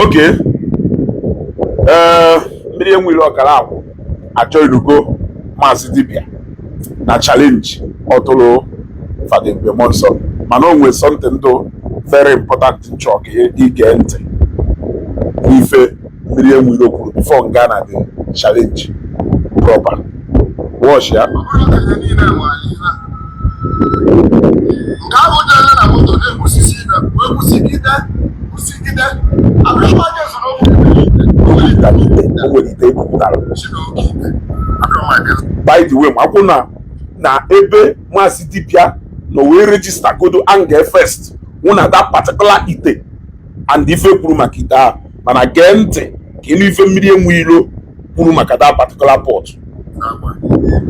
Oke ee, mmiri enwere ọkara akwụ ajoinugo Maazị Dibia na challenge ọ tụrụ Fada Ebube Muonso, mana o nwere something dị very important nchọ ka ige ntị n'ife mmiri enwere kwuru before nga na the challenge proper. Watch ya. Ọ bụrụ na ihe niile nwere ife nke ahụ jere na moto na-ekwusisi ibe wee kwụsịgide kwụsịgide abụrụkwa aka esoro okwu. O nwere ite ite, o nwere ite ebupụtara. Si n'oke ite abụrụ maka By the way, ma kwụ na ebe Maazị Dibia nọ wee register godo anger first hụ na that particular ite and ife kwuru maka ite ahụ, mana gee ntị ka ịnụ ife mmiri enwe ilo kwuru maka that particular pot. Agwa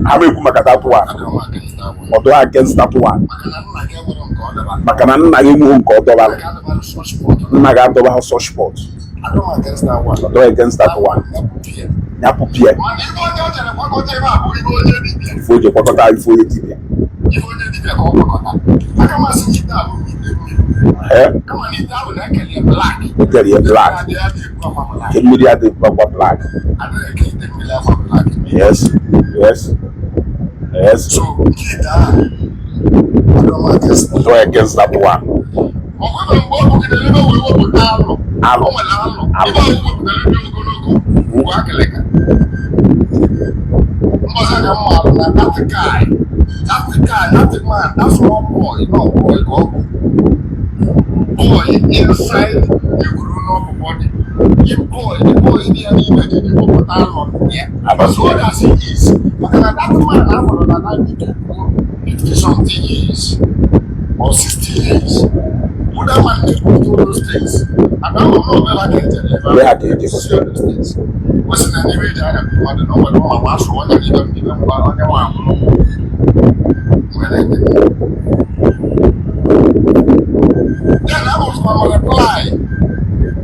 Ha ekwu maka that one. Abụrụ maka agwa. Ọdụ against that one. Maka na nna gị enwere nke ọ dọbara. Maka na nna gị enweghị nke ọ dọbara. Nna gị adọbara such pot. Nna gị adọba such pot. Abụrụ against that one. Ọdụ against that one. Ya pụpịa. Ya pụpịa. Mana ife onye o jere gbakọta ebe a bụ ibe onye dibịa. Ife o ji kwakọta ife onye dibia. Ife onye dibịa ka ọ gbakọta aka masị ite ahụ bụ ite mmiri. Ee. Kama na ite ahụ na-ekele black. Ekere ya black. Adịghị adị ebu akwa black. Nke mmiri adịghị akwa black. Adịghị eke ite mmiri akwa black. Yes. So nke ite ahụ adọma against. Ọdụ against that one. Ọ nwere mgbe ọ bugidere ebe wee wepụta alụ. Alụ. O nwere alụ. Alụ. Ebe ahụ wepụtara ebe ogologo bụ akịlịka mbọsị ka mma alụ na that guy, that guy, that man, that small boy, no boy ka ọ bụ boy inside a grown up body. The boy, the boy dị ya n'ime jiri wepụta alụ ya. Alụ. As old as he is, maka na that man ahụrụ na that video 50 something years or 60 years. Who that man na-ekwu all those things, and ahụ m na obere aka ejere ebe. Ebe ha ka eje. See all those things. O si na n'ime eji anya mmadụ na o nwere mma ma asụ onye n'ibe m n'ibe mgba onye nwa akwụrụ wee na-eme. Then that was my reply.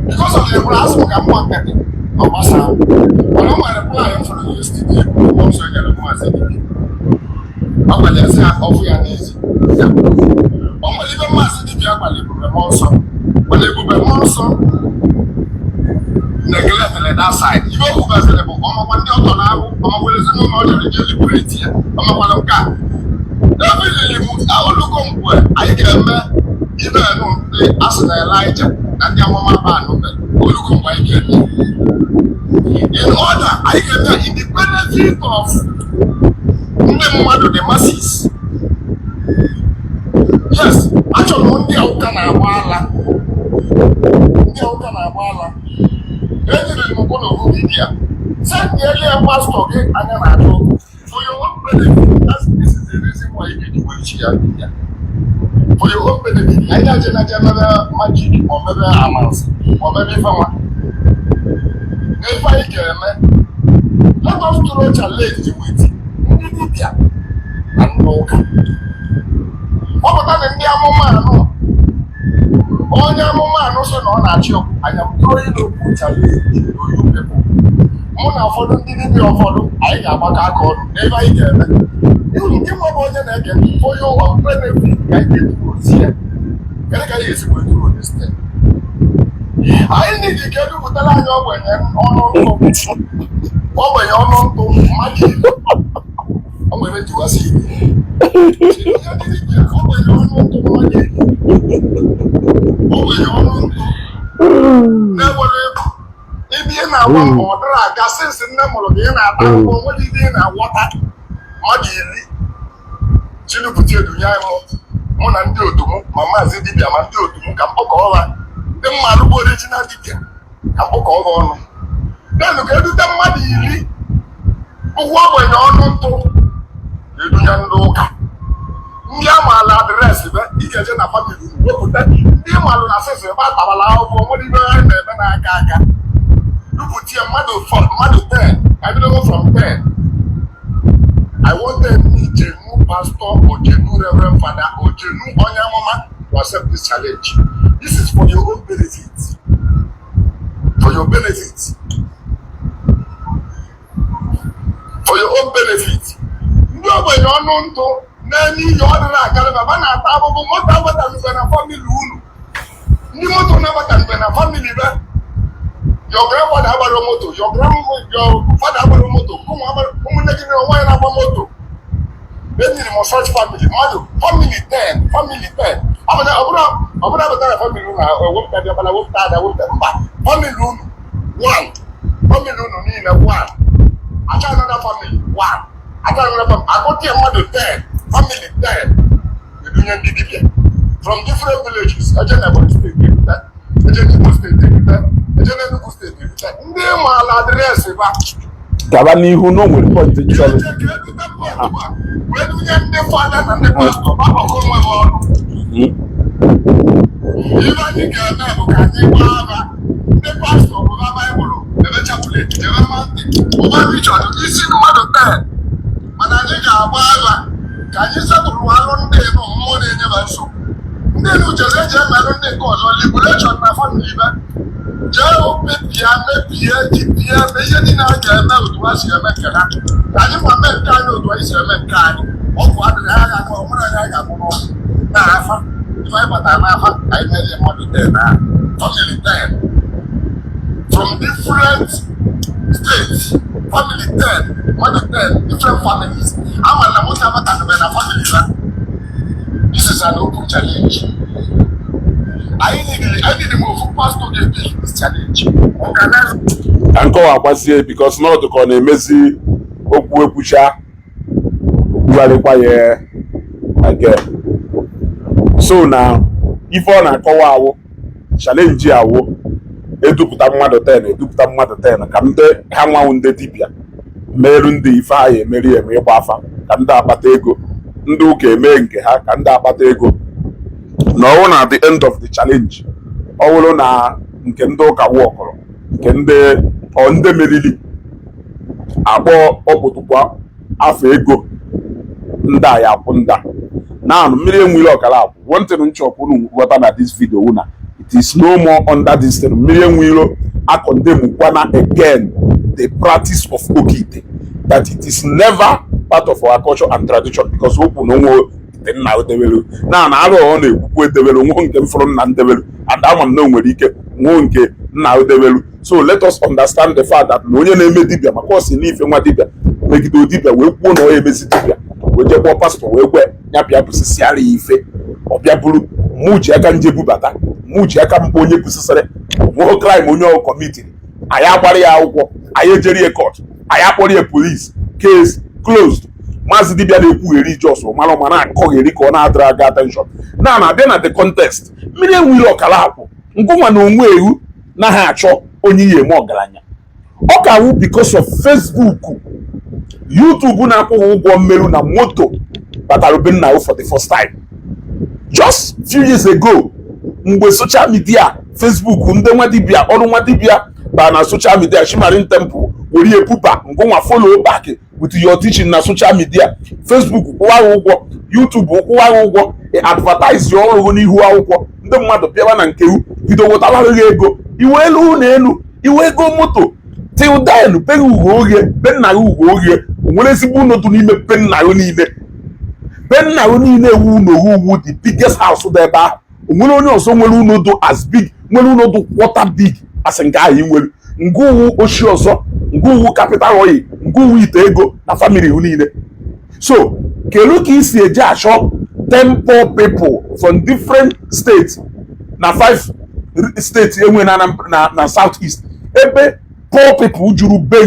Because of the reply, asị m ka m gba nkịtị ọ gbasara m. Mana o nwere reply m fụrụ yesterday, bụ nsọ nyere Maazị Dibia. Ọ gwara ya sị ọfụ ya n'ezi. Ya kwuru. O nwere ibe Maazị Dibia gwara Ebube Mmụọ Nsọ. Mana Ebube Mmụọ Nsọ neglected that side. Ibe o kwugasịrị bụ ọmakwa ndị ọtọ na-ahụ, ọmakwara ezinụlọ ọ jere jee liberate ya, ọmakwara nke a. David bụ olugo mgbe anyị ga-eme ibe nụ ndị asị na Elijah na ndị amụma banụ mere olugo mgbe anyị ga-eme. In order anyị ga-eme in the benefit of ndị mmadụ, the masses. Yes, achọrọ m ndị ụka na-agba ala, ndị ụka na-agba ala. Ejiri m ụkwụ n'ofu vidiyo send elie pastor gị anya na-achọ ọkụ for your own benefit. This is the reason why you need to ya media for your own benefit. Anyị na-eje na-eje mebe magic ma ọ mebe amansi ma ọ mebe ife nwa na ife anyị ga-eme. Let us throw challenge with ndị dibịa na ndị ụka. Ọ pụta na ndị amụma anụ, onye amụma anụ sị na ọ na-achị ọkụ anya m throwing open challenge to you people. Mụ na ụfọdụ ndị dibịa ụfọdụ anyị ga-agbakọ aka ọnụ n'ebe anyị ga-eme ihu nke nwa bụ onye na-ege ntị for your own benefit ka anyị ga-eturu ozi ya. Kedu ka anyị ga-esi wee turu this thing? Anyị nidi ka edupụtara anyị ogbenye ọnụ ntụ, ogbenye ọnụ ntụ mmadụ 10. O nwere ntiwasị ihe ndị dibịa ogbenye ọnụ ntụ mmadụ 10, ogbenye ọnụ ntụ na-ewere ego ebe ị na-agba mbọ ọ dịrị aga since nne mụrụ gị, ị na-ata ahụhụ, onwere ibe ị na-aghọta. Mmadụ 10 chinupụta edunye anyị, mụ na ndị otu m, ma Maazị Dibịa ma ndị otu m, ka mkpọkọ ha ndị mmadụ bụ original dibịa, ka mkpọkọ ha ọnụ denụ ka edute mmadụ 10 ụgwọ ogbenye ọnụ ntụ edunye ndị ụka, ndị amaala address be ị ga-eje na family wepụta ndị malụ na sịsị ebe atabala ahụhụ, nwere ibe ha na-eme n'aka aka dupụtie mmadụ mmadụ 10 ka bidogo from 10. I want them genuine pastor or genuine reverend father or genuine onye amụma to accept this challenge. This is for your own benefit, for your benefit, for your own benefit. Ndị ogbenye ọnụ ntụ na-enye ihe ọ dịrị akarị baba na-ata ahụhụ, moto abatanube na family unu, ndị moto na-abatanube na family be. Your grandfather agbara moto, your father agbara moto, ụmụnne gị na nwaanyị na-agba moto. Enyere m such family, mmadụ family 10, family 10. Ọ bụrụ abata na family unu, ewepụta diọkpala, wepụta ada, wepụta mba. Family unu one, family unu niile one, achọ another family one, achọ another family, agụtie mmadụ 10, family 10, edunye ndị dibịa from different villages. Eje na Ebonyi Steeti ebute, eje n'Imo Steeti ebute, eje n'Enugu Steeti ebute, ndị maala address ba. Gaba n'ihu na o nwere point chọrọ. Eje ka edute point a wee dunye ndị fada na ndị pastọ gbakọkọ onwe ha ọnụ. Ife anyị ga-eme bụ ka anyị gbaa agha. Ndị pastọ gụba Baịbụl, ebe chaplet, ebe mountain, ụba Richard, isi mmadụ 10. Mana anyị ga-agba agha ka anyị setụrụ alụ ndị enu mmụọ na-enye ha nsogbu. Ndị enu jere eji emelụ ndị nke ọzọ liberation na family be jee mebie, mebie, tipie, mee ihe niile a ga-eme otu ha si eme nke ha, ka anyị ma mee nke anyị otu anyị si eme nke anyị. Ọgwụ adịghị ha ga-akọ ọmụrụ anyị, ga-akwụ n'ọgwụ na-afa. Ife anyị batara n'afa, anyị merie mmadụ 10 ahụ, family 10 from different states, family 10, mmadụ 10 different families. Ama na nwoke abatanube na family ha. This is an open challenge. I need ofu pastor ga-ebi this challenge, organize. Ka nkọwa agbazie, because na ọdụ ka ọ na-emezi okwu ekwucha, okwugharịkwa ya again. So na ife ọ na-akọwa awụ challenge awụ edupụta mmadụ 10, edupụta mmadụ 10, ka ndị ha nwanwụ ndị dibịa merụ ndị ife ha ya emeri eme ịgba afa, ka ndị akpata ego, ndị ụka eme nke ha, ka ndị akpata ego. Na ọwụ na the end of the challenge, ọ bụrụ na nke ndị ụka wọkọrọ, nke ndị ọ ndị meriri, akpọ ọkpụtụkpụ afọ ego ndị a ya akwụ ndị a naanụ mmiri enwere ọkara akwụ. One thing nchọpụ unu ghọta na this video wụ na it is no more under this thing. Mmiri enwero acondemn kwana again the practice of okite, that it is never part of our culture and tradition, because okwu na onwe ite nna edewelu na na arụ ọ na-ekwukwu edewelu nwo nke m fụrụ nna ndewelu, and ama m na o nwere ike nwuo nke nna edewelu. So let us understand the fact that na onye na-eme dibịa maka ọ si n'ife nwa dibịa megide dibịa wee kwuo na ọ ya emezi dibịa, wee jee kpọọ pastọ wee gwe ya bịa busisiara ya ife, ọ bịa buru mụ ji aka nje bubata, mụ ji aka mbụ onye busisịrị nwụrụ crime onye ọ commitiri. Anyị agbara ya akwụkwọ, anyị ejeri ya court, anyị akpọrọ ya police, case closed. Maazị dibịa na-ekwugheri jos mara ma na-akọgheri ka ọ na-adịrị aga attention na na-abịa na the contest. Mmiri enwere ọkara akwụ ngụnwa na onwe ewu naghị achọ onye ihe eme ọgaranya. Ọ ka wụ because of Facebook, YouTube na-akwụghị ụgwọ mmerụ na moto batara be nna for the first time just few years ago, mgbe social media, Facebook, ndị nwa dibịa ọrụ nwa dibịa baa na social media, Shimarin Temple were ebuba ngụnwa follow back with your teaching na social media. Facebook kwụwa gị ụgwọ, YouTube kwụwa gị ụgwọ, advertise ọrụ gị n'ihu akwụkwọ, ndị mmadụ bịawa na nke bido wetara gị ego, iwe elu ụlọ elu, iwe ego moto. Till then, be gị ugho oghe, be nna gị ugho oghe, o nwere ezigbo ụlọ dị n'ime be nna gị niile. Be nna gị niile ewu ụlọ ugwu, the biggest house dị ebe ahụ, o nwere onye ọzọ nwere ụlọ dị as big, nwere ụlọ dị quarter big as nke ahụ ị nwere. Ngụwu oshi ọzọ, ngụwu capital oil, ngụwu ite ego na family hụ niile. So kedu ka isi eji achọ 10 poor people from different states na five states enwe na South East, ebe poor people juru be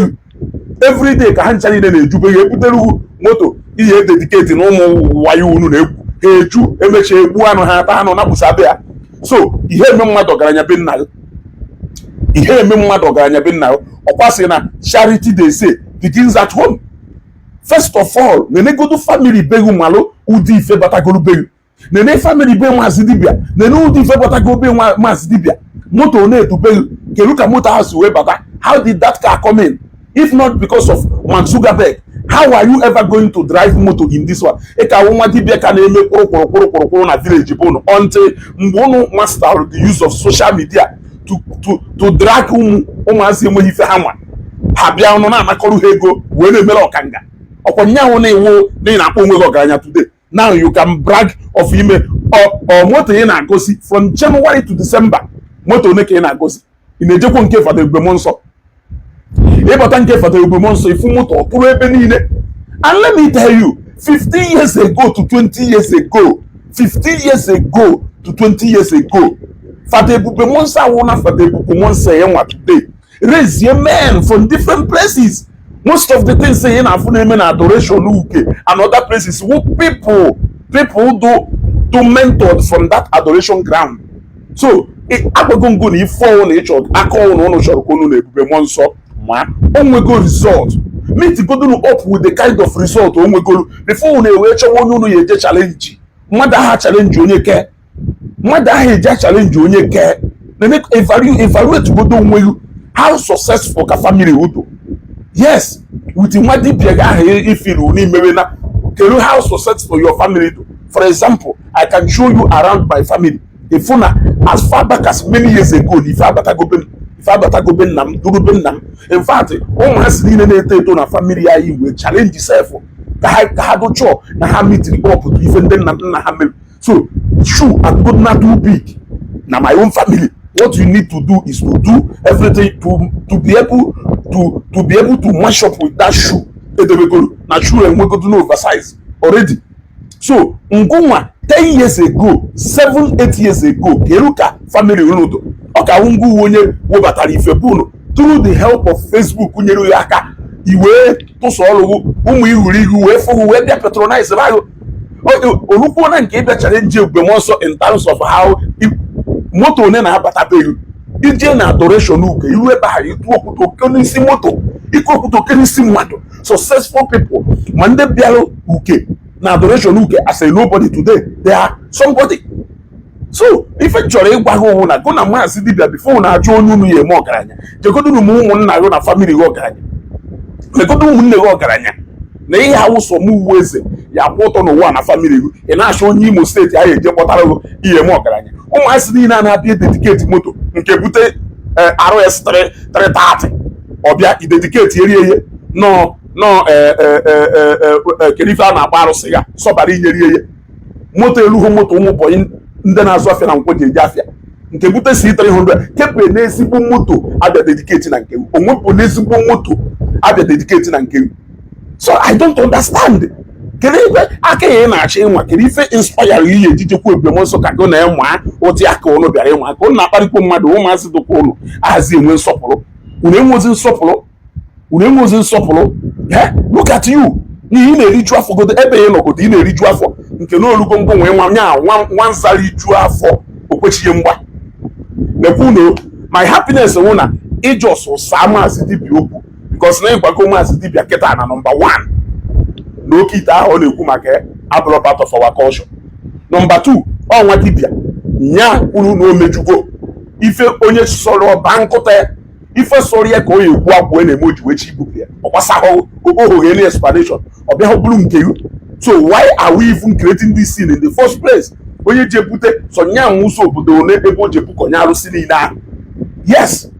everyday, ka ha ncha niile na-ejube ha ebutere moto ihe dedicate na ụmụ wayo unu na-egwu ha eju, emechaa egbu anụ ha ata anụ napụsa be ya. So ihe eme mmadụ ọgaranya be nna gị, ihe eme mmadụ ọgaranya be nna gị, ọkwa sị na charity, they say, begins at home. First of all, nenegodu family be gị, malụ ụdị ife batagoro be gị. Nene family be maazị dibịa, nene ụdị ife batago be maazị dibịa. Moto na-edube gị, kedu ka moto ahụ si wee bata? How did that car come in? If not because of Mark Zuckerberg, how are you ever going to drive motor in this one? Ị ka nwa dibịa ka na-eme kwụrụ kwụrụ kwụrụ kwụrụ kwụrụ na village bụ unu, until mgbe unu master the use of social media to drag ụmụ ụmụazị enweghị ife ha nwa, ha bịa ọnụ na-anakọrọ ha ego wee na-emere ọkanga. Ọkwa nyanwụ na-ewu na ị na-akpọ onwe gị ọgaranya today. Now you can brag of ime ọ moto ị na-agosi from January to December. Moto one ka ị na-agosi? Ị na-ejekwa nke Fada Ebube Nsọ, ịbata nke Fada Ebube Nsọ, ifu moto ọtụrụ ebe niile. And let me tell you, 15 years ago to 20 years ago, 15 years ago to 20 years ago, Fada Ebube Nsọ awụna Fada Ebube Nsọ ya nwa today raise men from different places. Most of the things ị na-afụ na-eme na adoration uke and other places who people do mentored from that adoration ground. So agbago ngo na ife ọnwụ na ịchọ aka ọnwụ na ụnụ chọrọ ka unu na Ebube Mmụọ Nsọ ma o nwego result, meet godunu up with the kind of result o nwegolu before unu ewee chọwa onye unu ya eje challenge. Mmadụ agha challenge onye ke, mmadụ ahụ eje challenge onye ke na evaluate godo onwe you, how successful ka family udo. Yes, with nwa dibịa gị ahụ ifiru n'imewe na kedu how successful your family do. For example, I can show you around my family, ifu na as far back as many years ago na ife abatagobe m, ife abatagobe nna m, durube nna m. In fact, ụmụasị niile na-eto eto na family anyị wee challenge sef ka ha dụchọọ na ha meetiri up to ife ndị nna nna ha mere. So shoe adịgo na too big na my own family. What you need to do is to do everything to be able to match up with that shoe edebegoro na shoe enwegodo na oversize already. So ngụnwa, 10 years ago, 7 8 years ago, kedu ka family unu dị? Ọ ka wụ ngwa uwe onye webatara ife bụ unu through the help of Facebook nyere ya aka iwee tụsa ọrụ ụmụ ihuru ihu wee fụhụ wee bịa patronize ahụ olukwuo na nke ịbịa challenge Ebube Mmụọ Nsọ in terms of how moto one na-abatabeghị ije na adoration uke iru ebe ahụ, ịtụ okwute oke n'isi moto, ike okwute oke n'isi mmadụ. Successful people ma ndị bịara uke na adoration uke as a nobody, today they are somebody. So ife m chọrọ ịgwa gị ụwụ na gụ na maazị dibịa, before na-ajụ onye unu ya eme ọgaranya, jegodunu m ụmụnna gị na family gị ọgaranya, megodo ụmụnne gị ọgaranya na ihe awụsọ m uwe eze ya akwụ ụtọ n'ụwa na family gị. Ị na-achọ onye Imo Steeti ahụ eje kpọtara gị ihe eme ọgaranya. Ụmụazị niile a na-abịa dedicate moto nke bute RS 330, ọbịa idedicate erie ihe nọ nọ. Kedu ife a na-akpọ arụsị ya sọbara inyere ihe moto elugo moto ụmụ bọyị ndị na-azụ afịa na nkwọ ji eje afịa nke bute C300 kepụ n'ezigbo moto abịa dedicate na nke onwepụ n'ezigbo moto abịa dedicate na nke. So I don't understand, kedu ebe aka ya ị na-achọ ịnwa? Kedu ife inspire ihe ejijekwa Ebube Mmụọ Nsọ ka gụ na ịnwa ụdị aka ụnụ bịara ịnwa ka ụnụ na-akparịkwa mmadụ? Ụmụazị dịkwa ụnụ ahazi enwe nsọpụrụ, unu enwezi nsọpụrụ, unu enwezi nsọpụrụ. Look at you, n'ihi ị na-eriju afọ godo ebe ị nọgodo, ị na-eriju afọ nke na olugo ngwa nwee nwa nya nwa nwa nzara iju afọ okwechighị mgba lekwa unu. My happiness wụ na ịjọs saa maazị dibịa okwu, because na ịgwago maazị dibịa kịta na number 1 na oke ite ahụ ọ na-ekwu maka ya abụrụ part of our culture. Number 2, ọnwa dibịa nya kwuru na o mejugo ife onye sọrọ ọba nkụta ya, ife sọrọ ya ka ọ ya ekwu akwụ na-eme o ji wee chi ibupụ ya ọ gbasahụ oghoghe any explanation ọ bịa bụrụ nke you. So why are we even creating this scene in the first place? Onye ji ebute sọ nya nwụsọ obodo one ebe o ji ebukọnye arụsị niile ahụ. Yes,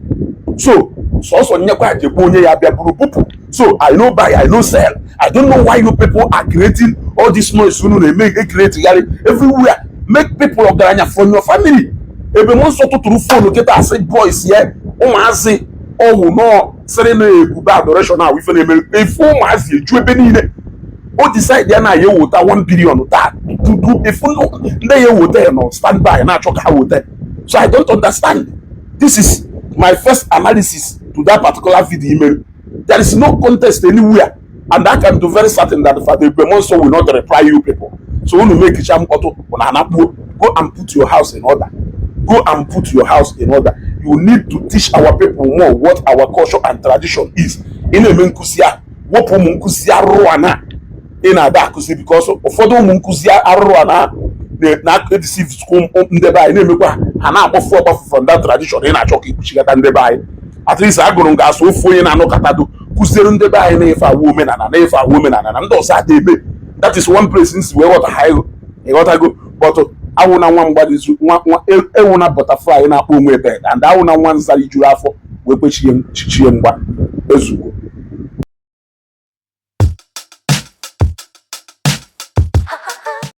so sọsọ nyekwa jekwa onye ya bịa buru bupụ. So I no buy, I no sell. I don't know why you people are creating all this noise unu na-eme create gharị everywhere. Make people ọgaranya from your family. Ebe m nsọ tụtụrụ phone kịta asị boys ya ụmụazị ọwụ nọọ sịrị na ebube adoration ahụ ife na-eme efu ụmụazị eju ebe niile. O decide ya na ya ewota 1 billion taa tutu efu ndị ya ewota ya nọ stand by na-achọ ka ha wota. So I don't understand. This is my first analysis to that particular video email. There is no contest anywhere, and I can be very certain that Father Ebube will not reply you people. So unu make icha mkpọtụ na anakpuo. Go and put your house in order. Go and put your house in order. You need to teach our people more what our culture and tradition is. Ị na-eme nkụzi a, wepụ ụmụ nkụzi arụrụ a na ị na-ada akụzi, because ụfọdụ ụmụ nkụzi arụrụ a na na-edeceive ndebe anyị na-emekwa ha na-agbafu agbafu from that tradition ị na-achọ ka ikpuchikọta ndebe anyị. At least agụrụ m ga-asụ ofu onye na-anụkọtado kụziere ndebe anyị na-efe awụ omenala, na-efe awụ omenala na ndị ọzọ ada eme. That is one place nsi wee ghọta ha ego, ịghọtago? But awụ na nwa mgbadizu nwa nwa ewu na butterfly na-akpọ onwe bed and awụ na nwa nzara ijuru afọ wee kpechie chichie mgba ezugo.